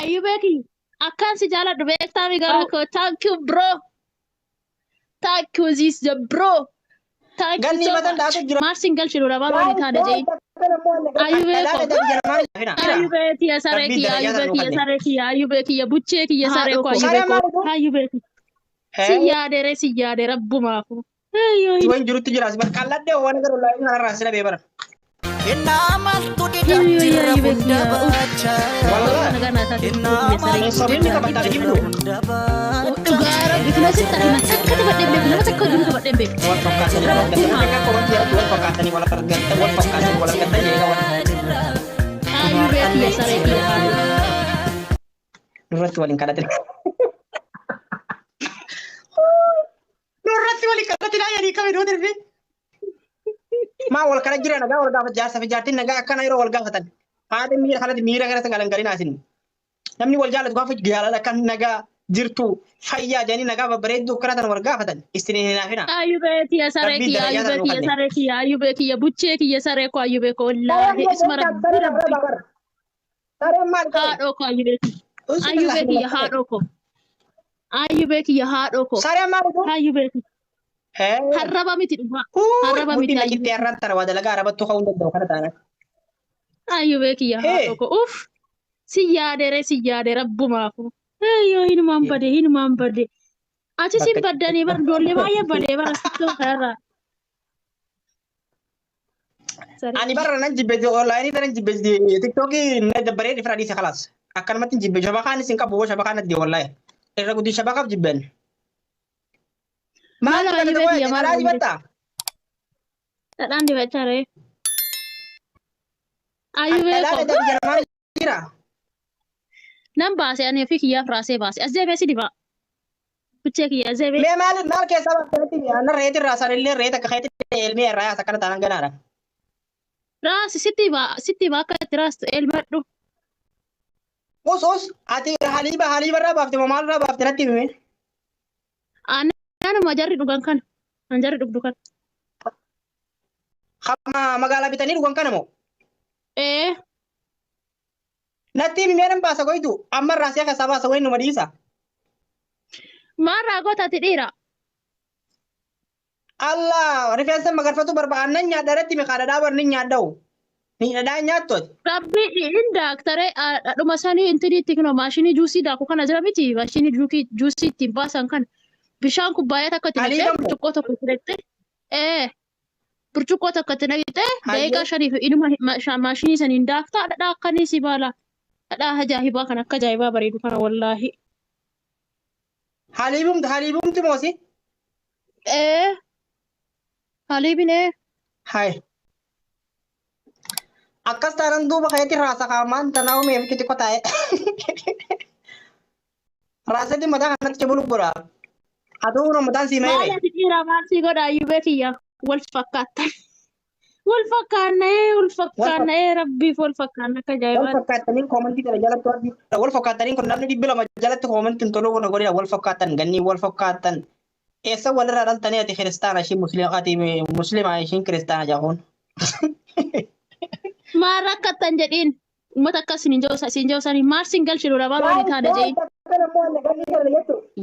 Ayyubee kiyya. Akkaan si jaaladhu beektaami garuu. Koo thank you bro. Thank you this the bro. Thank you Ganni so matan much. dhaatu jira. Maal sin galchinu lamaan walii taane je'i. Ayyubee koo. Ayyubee kiyya saree Rabbii kiyya darajaa ayyubee sana kiyya nu saree kiyya ayyubee kiyya buchee kiyya saree koo ayyubee Saree koo maal kun? ayyubee kiyya. Si yaadere si yaade rabbumaafu. Ayyoo Waan jirutti jira. Asii qalladhee waan gara ollaa kanarraa si dhabee bara. Kennaa maaltu dida Ayyoo jirra ayyubee hunda kiyya. Uff. baachaa. Wallah. Nagaa naa taate Kennaa kiyya saree maaltu Sobni dida qabataa jirra jibbu. hunda baachaa. Dhugaa rabbi kana sitti hima takka taphadhee beeku nama takka wajjin taphadhee beeku. Wal fakkaatanii wal argatan. Namni akka komantii irratti wal fakkaatanii wal argatan wal fakkaatanii wal argatan jedhee qaban. Ayyubee kiyya saree kiyya haadha. Nurratti waliin kadhatin. Nurratti waliin kadhatin ayyaanii kami nuu dirfi. Maa wal kana jira nagaa wal gaafata jaarsa fi jaartiin nagaa akkana yeroo wal gaafatan. Haati miira kanatti miira kanatti galan galinaa isin. Namni wal jaalatu gaafa jaalala kan nagaa jirtu fayyaa jedhanii nagaa babbareedduu akkana tan wal gaafatan isin hin hinaafina. Ayyubee kiyya saree Rabbii kiyya darajaa ayyubee sana nuu kiyya kanne. saree kiyya ayyubee kiyya buchee kiyya saree koo ayyubee koo wallaahi isuma rabbi rabbi Sareen maal ta'e? haadhoo koo ayyubee kiyya ayyubee kiyya haadhoo koo ayyubee kiyya haadhoo koo Sareen maal ta'e? ayyubee kiyya harraba miti dhugaa harraba miti Mudhiin ayyubee naqittee har'aan tana waa dalagaa arabattuu ka'uu hin danda'u kana taana. ayyubee kiyya Hee. haadhoo koo uff si yaadere si yaade rabbumaafu ayyoo hinumaan bade hinumaan bade achi sin Bakka baddanii bar ijoollee baay'ee badee bara sittoo kanarraa Saree. Ani barra nan jibbe onlaayinii tanan jibbe tiktookii na dabbaree dhifra dhiise kalaas. Akkanumatti hin jibbe shabakaan isin qabu shabakaan natti wallaahi. Irra guddin shabakaaf jibbeen. Maal Maal dibata ayyubee qoya kiyya maal dhadhaa ayyubee dibatta? Dhadhaan dibachaa ree. Ayyubee Dhadhaa koo dhadhaa biyya namaa jira. nan baase ani ofii kiyyaaf raasee baase as deebee si dibaa. Buchee kiyya as deebee. Mee maal maal keessaa baafteetti anna reeti irraa sanillee reeta akka keetti elmee irraa yaasa akkana taanaan ganaadha. Raasi sitti baa akka itti raastu elmadhu. Us us ati haliiba haliiba irraa baafte moo maal irraa baafte natti himi. Aananuma jarri dhugan kana. An jarri dhugdu kana. Hamma magaalaa bitanii dhugan kana moo? Ee Natti himi mee nan baasa goytu amma irraa si'a keessaa baasa wayin numa dhiisa. Maal raagota ati dhiira? Allah rifeensa magarfatu barba aannan nyaadha irratti mi kaadha dhaabar ni nyaadha'u. Ni dhadhaa nyaattu ati. Rabbi hin daaktare dhuma sanii intini itti kinoo maashinii juusii daaku kana jira miti maashinii juusii ittiin baasan kana bishaan kubbaayyaa takka itti naqxee Haliiba moo? burcuqqoo tokko itti naqxee ee burcuqqoo tokko itti naqxee daqiiqaa Hayyee. 5f inuma maashinii saniin daaktaa dhadhaa akkanii si baala dhadhaa ajaa'ibaa kan akka ajaa'ibaa bareedu kana wallaahi. Haliibumti haliibumti moosi. Ee haliibin ee Hay. Akkas taanaan duuba keetti raasa kaamaan tanaa umee fi xixiqqoo taa'e. Raasatti mataa kanatti cibulu godha. Atuu kun mataan sii Maal meere. ati dhiiraa maal sii godha ayyubee kiyya wal fakkaattan. Wal fakkaanna ee wal fakkaanna ee rabbiif wal fakkaanna akka Wal ajaa'ibaatti. fakkaattanii koomantii kana jalatti warri wal fakkaattanii kun namni 200 jalatti koomantiin hin toluu kun godhina wal fakkaattan gannii wal fakkaattan. Eessa walirraa dhaltanii ati kiristaana ishiin musliima ati musliima ishiin kiristaana jahuun. Maal rakkattan jedhiin uummata akkas siin jiru siin jiru sanii maal siin galchinu lamaan walii taane jedhiin.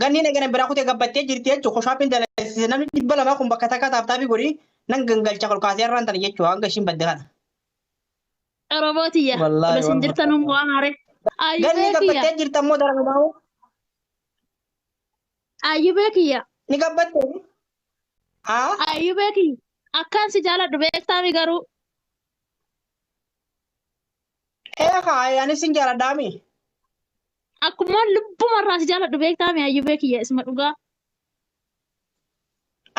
Ganniin eegana biraa kutee gabbattee jirti jechuun koshaappiin dalagsise namni 200 kun bakka takka taaptaabii godhi nan gangalcha ol kaasee irraan tana jechuudha hanga ishiin badde kana. Oromoo tiyya Wallaahi ola siin wal jirtan fakkaata. waan haare. Ganni Ayyubee kiyya gabbattee jirta immoo daramumaa ayyubee kiyya ni gabbattee. Haa? ayyubee kiyya akkaan si jaaladhu beektaami garuu. Ee haa anis sin jaaladhaami. Akkuma lubbumarraa si jaaladhu beektaami ayyubee kiyya isuma dhugaa.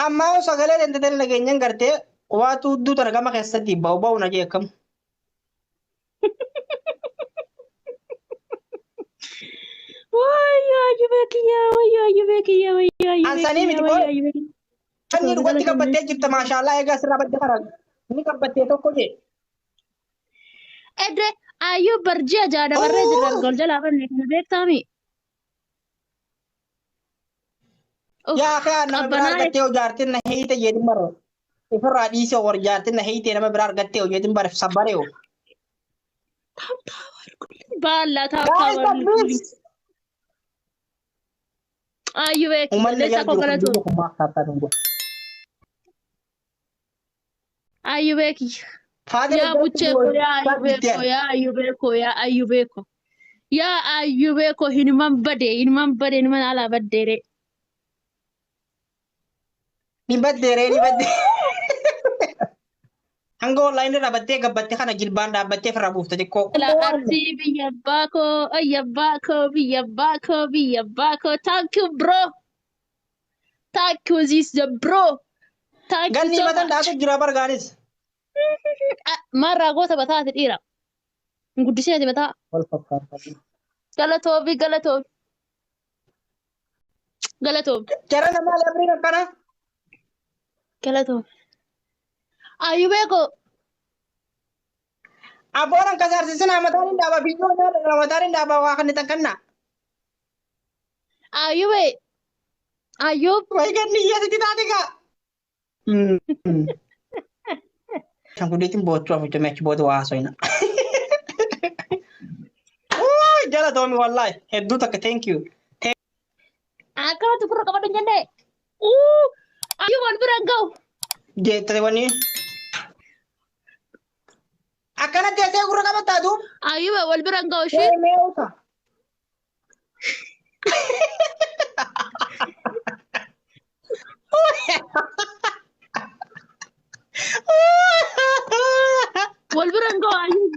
Ammaa yoo sagalee dandeetanii nageenyan gartee waatu hudduu tana gama keessatti ba'u ba'u na jee akkam. Wayyoo ayyubee kiyya wayyoo ayyubee kiyya wayyoo ayyubee Ansanii kiyya miti wayyoo koo ayyubee kiyya. Anni dhugatti gabbattee jirta maashaallah egaa sirraa badde kana ni gabbattee tokko jee. Edde ayyuu barjii ajaa dabarree jirra gol jalaa banne kana beektaami. Uff, Yaa kaa nama biraa qabbanaa'e. argattee hoo jaartiin na hiite jedhin bara. Ofirraa dhiisee hoo jaartiin na hiite nama biraa argattee hoo jedhin bara sabbaree hoo. Tap tap አድርጉልኝ። በአላህ tap tap Guys, አድርጉልኝ። please. Ayyubee Uummanni leessa jala koo jiru kun galatoo. biyya kun maaf tap tap hin godhu? Ayyubee kiyya. Faaxee Yaa buchee koo yaa ayyubee koo yaa ayyubee koo yaa ayyubee koo. Yaa ayyubee koo hinuman badee hinuman badee hinuman alaa baddeere. Ni baddeeree ni baddee. Hanga online irraa baddee gabbattee kana jilbaan dhaabbattee ofirraa buufte xiqqoo. La arsii biyya abbaa koo ayya abbaa koo biyya abbaa koo biyya abbaa koo. Thank you bro. Thank you this the bro. Thank you Ganni so matan much. dhaatu jira bargaanis. Maarraa goota bataati dhiira. Hin guddisee ati bataa. Wal fakkaata. Galatoofi galatoofi. Galatoofi. Jara namaa labriin akkana. Galatoofi. Ayyubee koo. Abboon akkas arsiisin mataan hin dhaaba biyyoo nyaata mataan hin dhaaba waa kan itti kanna. Ayyubee. Ayyub. Wayi ganni hiyyeessitti taate gaa. Kan guddeetiin boochuu afuuchamee achi booda waa haasofna. Jala toomi wallaahi hedduu takka thank you. Akkanatti gurra qabadhu hin jennee. Ayyub wal bira hin ga'u. Jettee wanni. Akkanatti teessee gurra qabattaa duub. Ayyubee wal bira hin ga'u ishee. Mee uta. Wal bira hin ga'u ayyub.